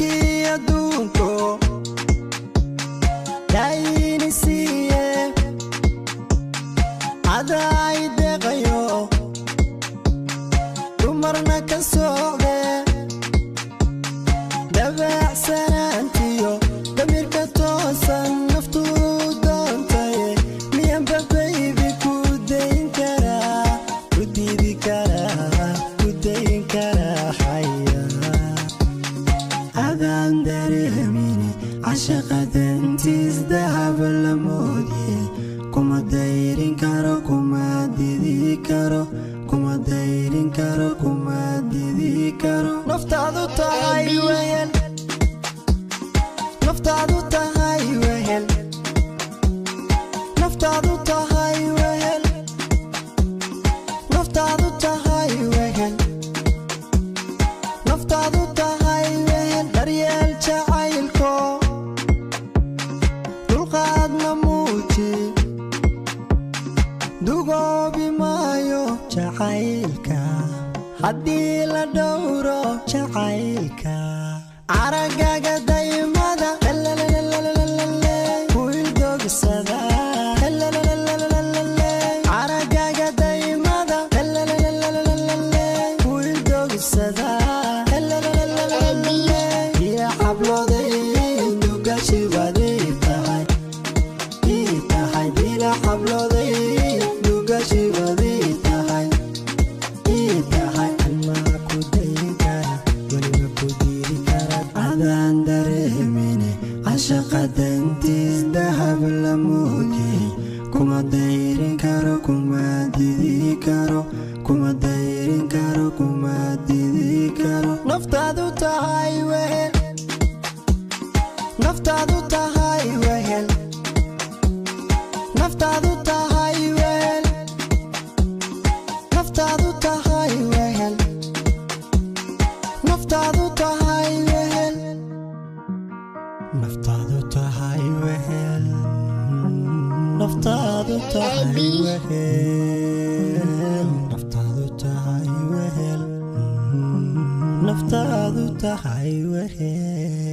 Dahabkii adduunko daayini siiye, adaa i deeqayo, dumarna ka socde. Dabacsanaantiyo damirka toosan naftu doontaye, miyanba baby ku dayn karaa, ku diidi karaa, ku dayn karaa? Xaya adaan dareemine, cashaqa dantiis dahab la moodiye. Kuma dayrin karo, kuma didi karo, kuma dayrin karo, kuma didi karo. Naftaadu tahay wehel, naftaadu tahay wehel, naftaadu tahay wehel, naftaadu tahay wehel, naftaadu tahay wehel. Daryeel jacaylko, dulqaadna muuji, dugoobi maayo jacaylka haddii la dhowro jacaylka. Aragaga daymada kuildogsada, aragaga daymada kuildogsada. Iyo xablooday dugashibaday tahay ii tahay, bila xablooday dugashibaday tahay ii tahay. Anmaa ku dayn kara, weliba ku diidi kara? Adaan dareemine, cashaqa dantiis dahab la moodiyey. Kuma dayrin karo, kuma didi karo, kuma dayrin karo, kuma didi karo. Naftaadu tahay wehel, naftaadu tahay wehel, naftaadu tahay wehel, naftaadu tahay wehel, naftaadu tahay wehel, naftaadu tahay wehel, naftaadu tahay wehel, naftaadu tahay wehel, naftaadu tahay wehel.